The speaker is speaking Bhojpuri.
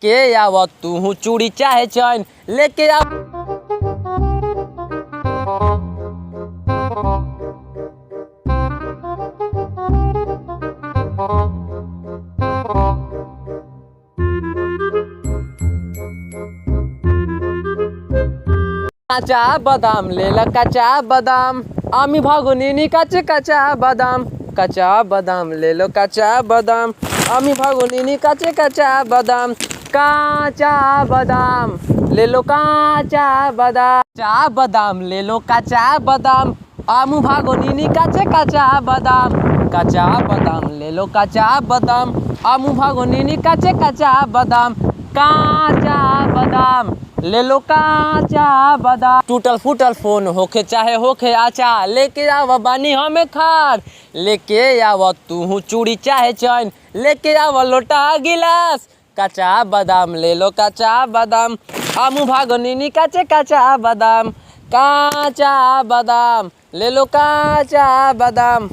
के आव तू चूड़ी चाहे चैन लेके आव। काचा बादाम लेला काचा बादाम, आमी भागोनी काचे काचा बादाम। काचा बादाम ले लो काचा बादाम, आमी भागोनी काचे काचा बादाम। काचा बादाम ले लो काचा बादाम, काचा बादाम ले लो काचा बादाम, आमू भागोनी काचे काचा बादाम। काचा बादाम ले लो काचा बादाम, आमू भागोनी काचे काचा बादाम। काचा बादाम ले लो काचा बादाम। टूटल फूटल फोन होखे चाहे होखे आचा, लेके आव बानी हमें खार। लेके आव तू चूड़ी चाहे चैन, लेके आव लोटा गिलास। काचा बादाम ले लो काचा बादाम, आमू भागोनी काचे काचा बादाम। काचा बादाम ले लो काचा बादाम।